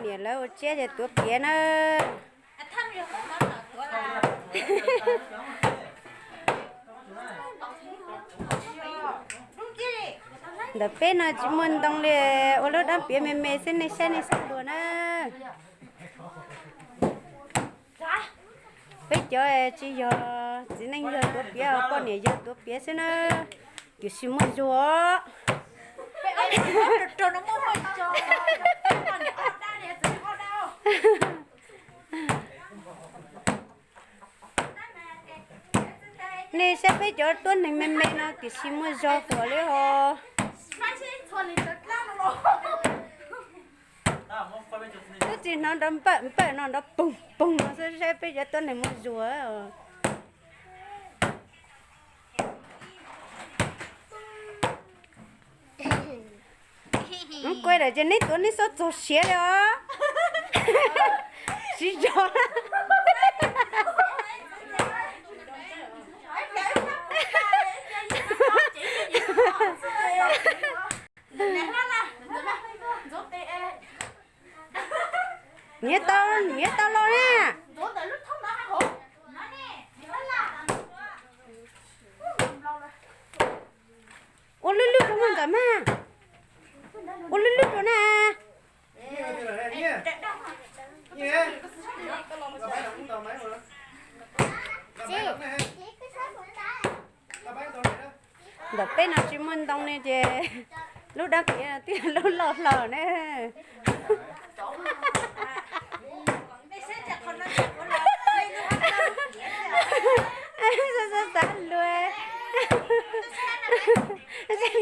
Niam lawv ua tsiab ces tuav piav na. Ntawm peb no tsis muaj ntoo li, ua lub dab piav me me xwb, nej saib nej xav luag na. Peb cov tsis yog txiv neej yawg tuav piav, poj niam yawg tuav piav xwb na, tiam sis muaj zog. Nej saib peb cov tuab neeg me me no tiam sis muaj zog huam li hos. Twb tsis hnov nrov npawm npawm no nrov poog poog no xwb, saib peb cov tuab neeg muaj zog. Kuj lawm ces neb tuav neb xob txog siav li os. Siv zog. Niam tau, niam tau los na. Ua lwj lwj rau mas nkawd mas. Ua lwj lwj rau na. Ntawm peb no tsis muaj ntoo ne ces lub dab piav no twb lub loj hlo ne. Xav xav xav luag.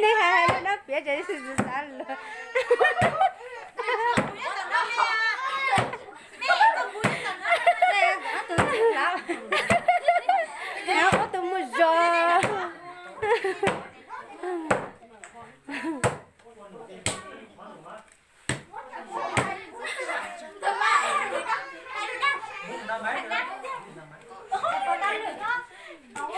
Nej hais hais lub dab piav ces xav xav xav luag.